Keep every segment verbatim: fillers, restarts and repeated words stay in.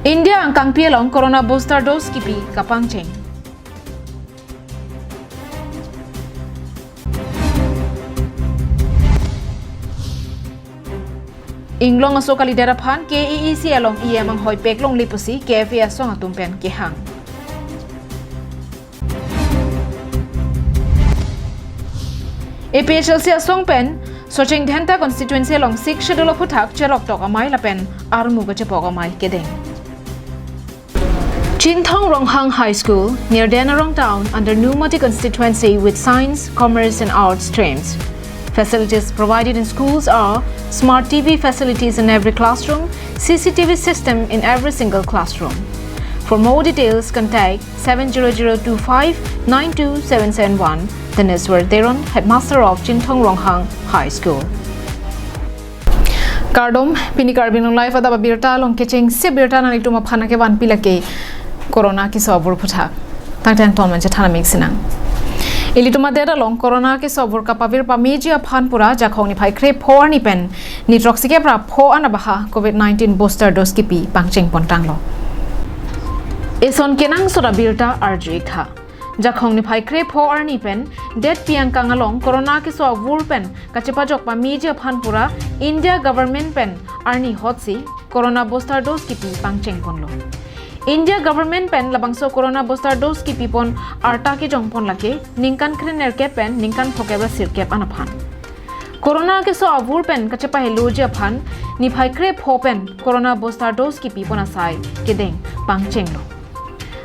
India angkangpi along corona booster dose kipi kapangcheng. Inglong aso kalidet aphan K A A C along E M anghoi peklongle pusi K F A asong atum pen kehang. A P H L C asong pen Socheng Dhenta constituency along Sixth Schedule aphuthak cheroktok amei lapen armu kachepok amei kedeng. Chinthong Ronghang High School, near Denarong town, under Nomati constituency with science, commerce and arts streams. Facilities provided in schools are smart T V facilities in every classroom, C C T V system in every single classroom. For more details, contact seven zero zero two five nine two seven seven one. Taneswar Teron, headmaster of Chinthong Ronghang High School. Kardom, pini Karbi Anglong Live adap abirta along kechengsi birta nanglitum aphan kevanpi lake corona keso avur aphuthak. Tangtang ton manje thana mik sinang. Ilitum adet along corona keso avur kapavir pameji aphan pura Jakhong niphai krepho arni pen ni throksi kep ra pho an abaha covid nineteen booster dose kipi pangcheng pontanglo. Eson kenangsot abirta arju-ik tha. Jakhong niphai krepho arni pen detpi angkang along corona keso avur pen kachepajok pameji aphan pura India government pen arni hotsi corona booster dose kipi pangcheng ponlo. India government pen labangso corona booster dose kipi pon arta kejong pon lake ningkan krenerkep pen ningkan phokep ra sirkep an aphan. Corona keso avur pen kachepaheloji aphan niphai krepho pen corona booster dose kipi pon asai kedeng pangchenglo.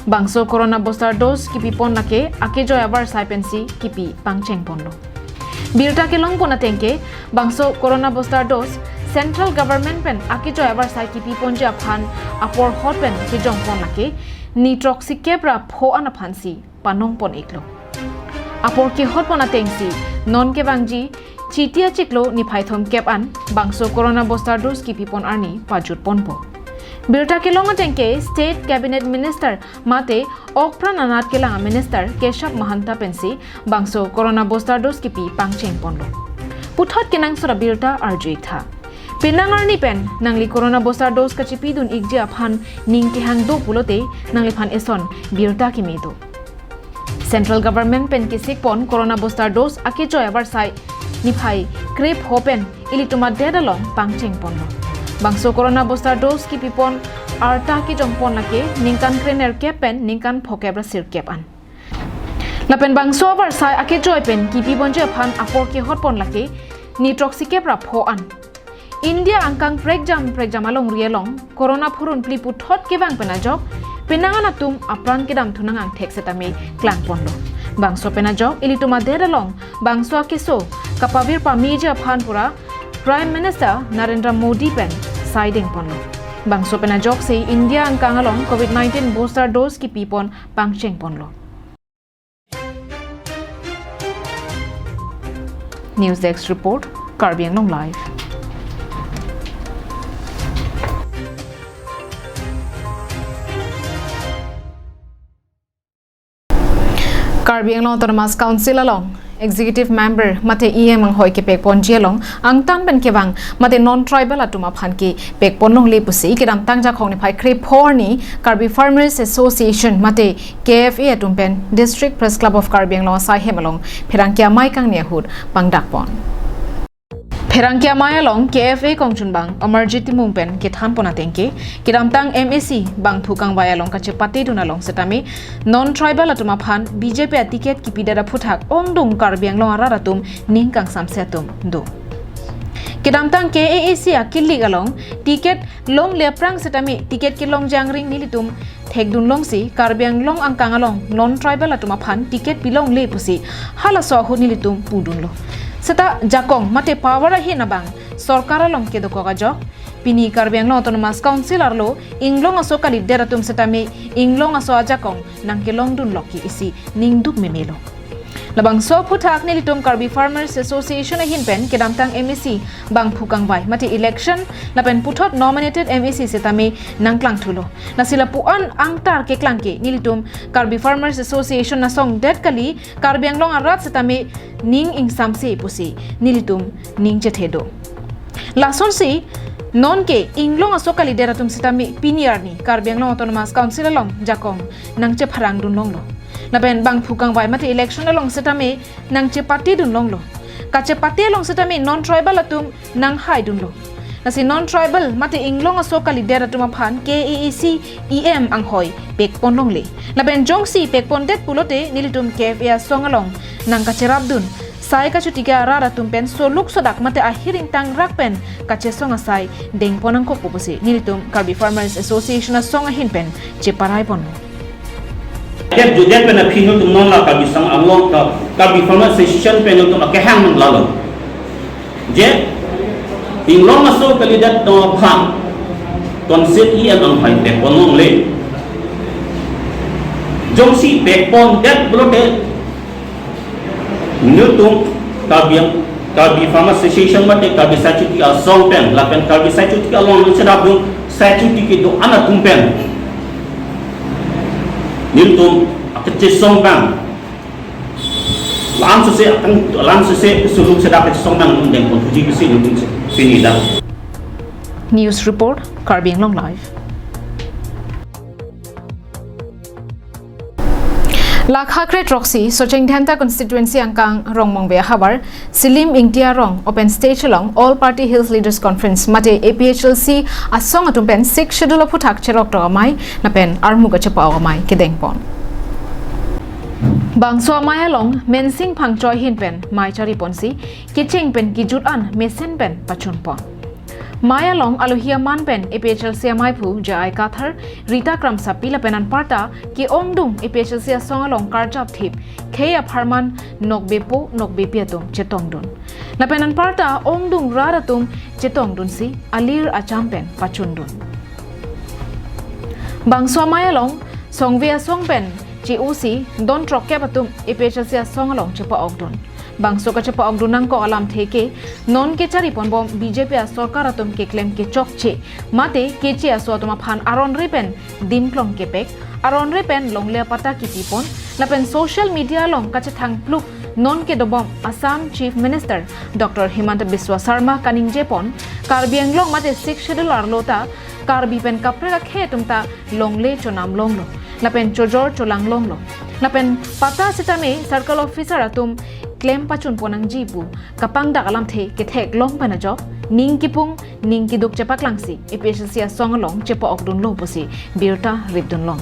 Bangso corona booster dose kipi pon lake akejoi avarsai pensi kipi pangcheng ponlo. Birta kelong pon atengke, bangso corona booster dose central government pen akejoi avarsai kipi ponji aphan apor hot pen kejong pon lake ni throksi kep ra pho an aphansi panong pon-iklo. Apor kehot pon atengsi non kevangji Chiti achiklo niphai thomkep an bangso corona booster dose kipi pon arni pajut ponpo. Birta kelong atengke State Cabinet Minister mate okpran anat kelang Minister Keshab Mahanta pensi bangso corona booster dose kipi pangcheng ponlo. Puthot kenangsot abirta arju-ik tha. Penang arni pen nangli corona booster dose kachipidun-ikji aphan ning kehang do pulote nangliphan eson birta keme do. Central government pen kesik pon corona booster dose akejoi avarsai niphai krepho pen ilitum adet along pangcheng ponlo. Bangso corona booster dose kipi pon arta kejong pon lake ningkan krenerkep pen ningkan phokep ra sirkep an. Lapen bangso avarsai akejoi pen kipi ponji aphan apor kehot pon lake ni throksi kep ra pho an. India angkang prekjam prekjam alongri along corona phurun phli puthot kevang pen ajok penang an atum apran kedam thu nang angthek setame klang ponlo. Bangso pen ajok ilitum adet along bangso akeso kapavir pameji aphan pura Prime Minister Narendra Modi pen saideng ponlo. Bangso pen ajoksi India angkang along covid nineteen booster dose kipi pon pangcheng ponlo. News Desk Report, Karbi Anglong Live. Karbi Anglong Autonomous Council along Executive Member mate E M anghoi kepek ponji along angtan pen kevang mate non-tribal atum aphan kepek pon longle pusi kedamtang Jakhong niphai krepho arni Karbi Farmers Association mate K F A atum pen District Press Club of Karbi Anglong asai hem along pherangke amei kangni ahut pangdak pon. Pherangke amei along K F A kongchunbang Amarjit Timung pen kethan pon atengke, kedamtang M A C bangphu kangvai along kachepatedun along setame non-tribal atum aphan B J P aticket kipidet aphuthak ongdung Karbi Anglong arat atum ning kangsamse atum do. Kedamtang K A A C akilik along ticket longle aphrang setame ticket kelongji angring nelitum thekdun longsi Karbi Anglong angkang along non-tribal atum aphan ticket pi longle pusi halaso ahut nelitum pudunlo. Seta jakong mate power ahin abang sorkar along kedokok ajok, pini Karbi Anglong Autonomous Council arlo inglong aso kalidet atum setame inglong aso ajakong nangkelongdun lok ke isi ningduk memelo. Labangso aphuthak nelitum Karbi Farmers Association ahin pen kedamtang M A C bangphu kangvai mate election lapen puthot nominated M A C setame nangklangthulo. Lasi lapu-an angtar keklang ke nelitum Karbi Farmers Association asong det kali, Karbi Anglong arat setame ning ingsamse pusi nelitum ning chethe do. Lasonsi Nonke inglong aso kalidet atum sitame pini arni Karbi Anglong Autonomous Council along jakong nangchepharang dunlonglo. Lapen bangphu kangvai mate election along sitame nangchepate dunlonglo. Kachepate along sitame non-tribal atum nanghai dunlo. Lasi non-tribal mate inglong aso kalidet atum aphan K A A C E M anghoi pekponlongle. Lapen jongsi pekpondet pulote nelitum K F A asong along nangkacherap dun sai kachotiki arat atum pen soluk sodak mate ahir ingtang rak pen kachesong asai dengpon nangkokpo pusi nelitum Karbi Farmers Association asong ahin pen cheparai ponlo. Ket judet pen aphi nelitum non la Karbi Anglong ka, Karbi Farmers Association pen nelitum akehang nang lalo. Je, inglong aso kalidet atum aphan Council E M anghoi pekponlongle. Jongsi pekpondet pulote nelitum Karbi, Karbi Farmers Association mate Karbi Sai Chotiki asong pen, lapen Karbi Sai Chotiki along nangcherap dun, Sai Chotiki do-an atum pen nelitum akachesong abang la-an sose, akang la-an sose soluk sodak kachesong abang nelitum dengpon thuji pusi nelitum si, pini dak. News report, Karbi Anglong Live. Lakha kre throksi Socheng Dhenta constituency angkang Rongmongve ahavar Silim Ingti arong open stage along All Party Hills Leaders Conference mate A P H L C asong atum pen Sixth Schedule aphuthak cheroktok amei lapen armu kachepa-ok amei kedengpon. Bangso amei along Mensing Phangcho ahin pen mei chariponsi kecheng pen kejut an mesen pen pachunpon. Mei along alohi aman pen A P H L C ameiphu J I Kathar, Rita Kramsapi lapen anparta ke-ongdung A P H L C asong along karjap thip khei apharman nokbepo nokbepi atum chetongdun. Lapen anparta ongdung rat atum chetongdunsi alir acham pen pachundun. Bangso amei along Songve asong pen che-osi don throkkep atum A P H L C asong along chepa-okdun. Bangso kachepa-okdun nangkok alamthe ke non kechariponbom B J P asorkar atum keklem kechokche mate keche aso atum aphan aronre pen dim klong kepek, aronre pen longle apatta kipipon, lapen social media along kachethangpluk non kedobom Assam Chief Minister Doctor Himanta Biswa Sarma kaningjepon Karbi Anglong mate Sixth Schedule arlo ta Karbi pen kaprek akhei atum ta longle chonamlonglo lapen chojor cholanglonglo. Lapen patta sitame circle officer atum klem pachunpon nangji pu kapangdak alamthe ketheklong pen ajok ning kipung ning kiduk chepaklangsi A P H L C asong along chepa-okdunlo pusi birta ripdunlong.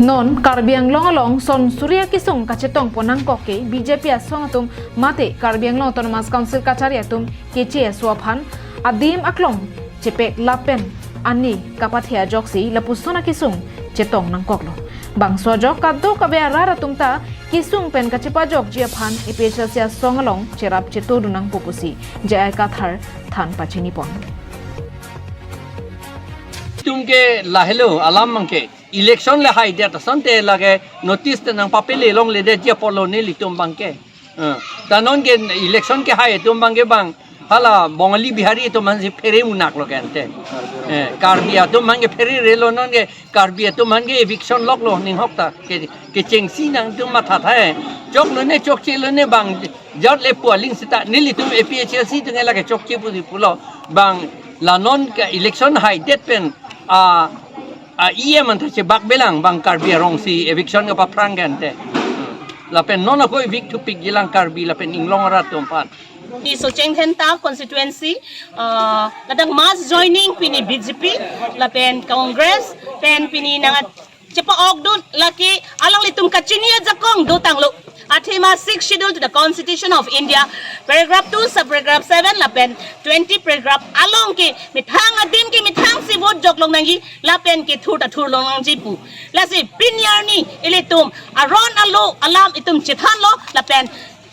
Non Karbi Anglong along son suri akesung kachetongpon nangkok ke B J P asong atum mate Karbi Anglong Autonomous Council kachari atum keche aso aphan adim aklong chepek lapen ani kapathe ajoksi lapuson akesung chetong nangkoklo. Bangso ajok kadokave arat atum ta kesung pen kachepajokji aphan A P H L C asong along cherap chetodun nangpo pusi J I Kathar than pachinipon. Itum ke lahelo alam abangke election le haidet asonte lake notice te nangpapele longledetji apotlo nelitum abangke. Eh, ta nonke election kehai atum abangke bang hala Bongali Bihari atum aphansi phere munak lo kente. Eh, Karbi atum aphanke phererelo, nonke Karbi atum aphanke eviction loklo ninghok ta ke, kechengsi nangtum mathatha-e. Choklone chokchelone bang jat le pu aling seta nelitum A P H L C atum ke lake chokche pusi pulo bang la nonke election haidet pen a, a E M anta chebakbelang bang Karbi arongsi eviction kapaphrang kente. Lapen non ako evict thupikjilang Karbi lapen inglong arat atum aphan. Di Socheng Dhenta constituency, uh, ladak mass joining pini B J P lapen Congress pen pini nang chepa-okdun lake alanglitum kachini ajakong dotanglo. Athema Sixth Schedule to the Constitution of India, paragraph two, subparagraph seven lapen twenty paragraph along ke methang adim ke methangsi vote joklong nangji lapen kethur ta thurlong nangji pu. Lasi pini arni ilitum aron alo alam itum chethanlo lapen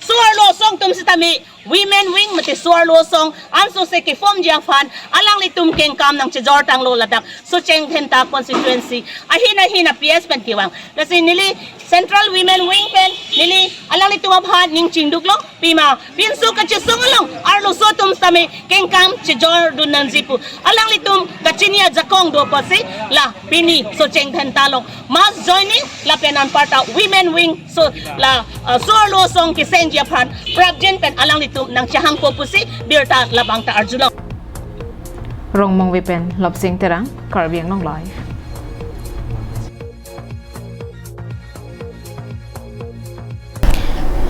so-arlo asong atum sitame women wing mate so-arlo asong ansose ke-formji aphan alanglitum kengkam nangchejortanglo ladak Socheng Dhenta constituency ahin ahin a P S pen kevang. Lasi neli Central Women Wing pen Neli alanglitum aphan ning chingduklo, pima pinso kachesong along arloso atum sitame kengkam chejordun nangji pu alanglitum kachini ajakong do apotsi la pini Socheng Dhenta along mass joining lapen anparta women wing, so la, uh, so-arlo asong kesengji aphan prapjin pen alanglitum nangchehangpo pusi birta labangta arjulong. Rongmongve pen Lobsing Terang, Karbi Anglong Live.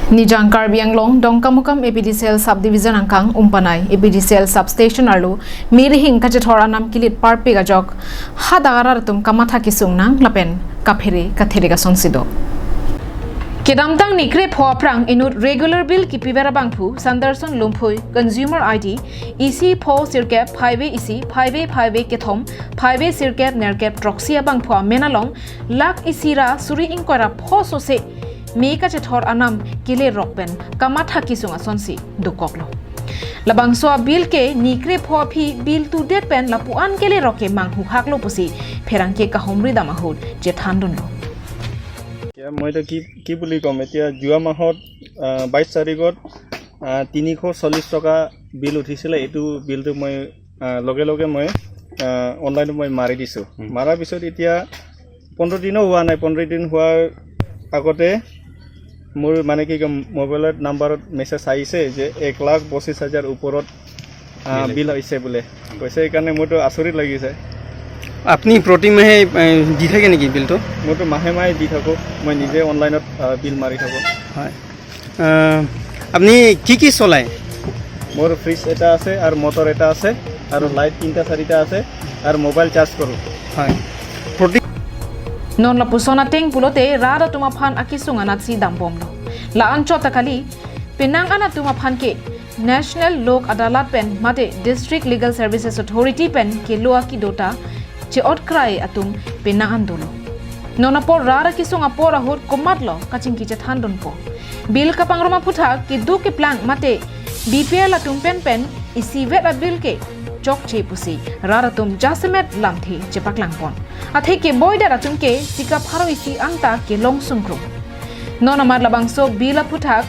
Nijang Karbi Anglong Dongkamukam A P D C L subdivision angkang Umpanai A P D C L substation arlo mirihing kachethor anam kilit parpik ajok hadak arat atum kamatha kesung nang lapen kaphere kathere asonsi do. Kedamtang ni krepho aphrang inut regular bill kipiver abangphu Sanderson Lumphui, consumer I D isi pho sirkep phaive isi phaive phaive kethom phaive sirkep nerkep throksi abangphu amen along lakh isi ra suri ingkoi ra pho sose me kachethor anam kelerok pen kamatha kesung asonsi dokoklo. Labangso abill ke ni krepho aphi bill tudet pen lapu-an kelerok ke manghuhaklo pusi pherangke kahumri dam ahut chethandunlo. এতিয়া মই এতিয়া কি কি বুলি ক'ম, এতিয়া যোৱা মাহত, আহ, বাইছ তাৰিখত, আহ, তিনিশ চল্লিছ টকা বিল উঠিছিলে। এইটো বিলটো মই, আহ, লগে লগে মই, আহ, অনলাইনত মই মাৰি দিছোঁ। হুম। মাৰাৰ পিছত এতিয়া পোন্ধৰ দিনো হোৱা নাই। পোন্ধৰ দিন হোৱাৰ আগতে মোৰ, মানে, কি ক'ম, মোবাইলত নাম্বাৰত মেছেজ আহিছে যে এক লাখ পঁচিছ হাজাৰ ওপৰত, আহ, বিল বিল আহিছে বোলে। কৈছে, সেইকাৰণে মোৰতো আচৰিত লাগিছে। আপুনি প্ৰতি মাহে, এ, দি থাকে নেকি বিলটো? মইতো মাহে মাহে দি থাকোঁ। মই নিজে অনলাইনত, আহ, বিল মাৰি থাকোঁ। হয়। আহ, আপুনি কি কি চলায়? মোৰ ফ্ৰিজ এটা আছে আৰু মটৰ এটা আছে আৰু লাইট তিনিটা চাৰিটা আছে আৰু মোবাইল চাৰ্জ কৰোঁ। হয়। প্ৰতি Non lapuson ateng pulote rat atum aphan akesung anatsi dambomlo. La anchot ta kali, penang an atum aphan ke National Lok Adalat pen mate District Legal Services Authority pen kelo akido ta che-otkrai atum penang an dolo. Non apor rat akesung apor ahut komatlo kachingki chethandunpo. Bill kapangrum aphuthak keduk keplang mate B P L atum pen pen isivet abill ke chokche pusi rat atum jasemet lamthe chepaklangpon. Athe keboidet atum ke sika pharo isi anta kelong sungkrung. Non amat labangso bill aphuthak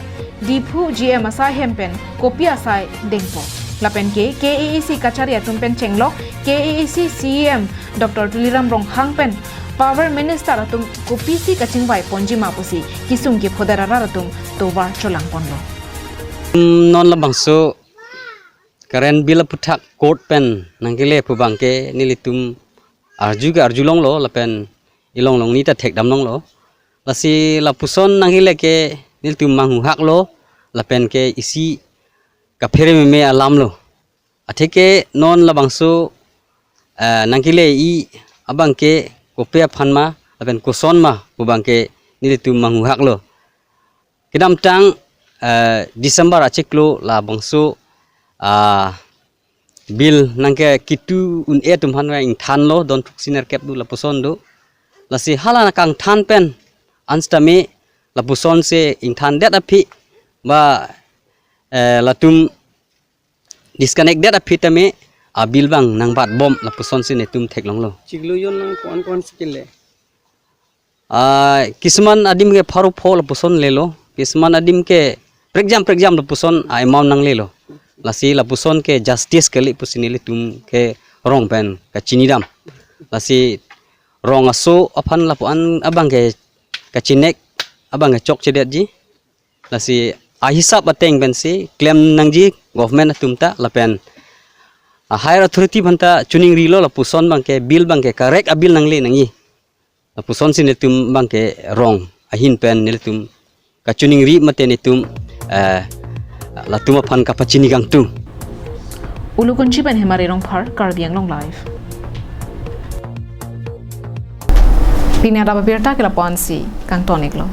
Diphu G M asai hem pen kopi asai dengpo. Lapen ke K A A C kachari atum pen chenglok K A A C C E M Doctor Tuliram Ronghang pen Power Minister atum kopisi kachingvai ponji ma pusi kesung kephodet arat atum tovar cholangponlo. Hmm, non labangso current bill aphuthak court pen nangkele pu abangke nelitum arju ke arjulonglo lapen ilong longnit ta thekdamlonglo. Lasi lapuson nangkele ke nelitum manghuhaklo lapen ke isi kaphere meme alamlo. Atheke non labangso, eh, nangkele-i abangke kopi aphan ma lapen koson ma pu abangke nelitum manghuhaklo. Kedamtang, eh, December achiklo labangso, ah, bill nangkekitu un-e atum aphan ingthanlo, don throksi nerkep do lapuson do. Lasi hala nangkangthan pen an sitame lapusonsi ingthandet aphi ba, eh, latum disconnect det aphi tame abill abang nangbatbom lapusonsi netum theklonglo. Chiklo jon nang koan koan si kele? Ah, kisuman adim ke pharo pho lapuson lelo, kisuman adim ke prekjam prekjam lapuson a-amount nanglelo. Lasi lapuson ke justice kali pusi nelitum ke rong pen kachinidam. Lasi rong aso aphan lapu-an abangke kachinek, abangke chokchedetji. Lasi ahisap ateng pensi klem nangji government atum ta lapen a-higher authority aphanta chiningrilo lapuson abangke bill abangke correct abill nangle nangji. Lapusonsi netum abangke rong ahin pen nelitum kachiningri mate netum, eh, latum aphan kapachini kangtung. Ulukunchi pen Hemari Rongphar, Karbi Anglong Live. Pini adap abirta ke lapu-ansi kangtoniklo.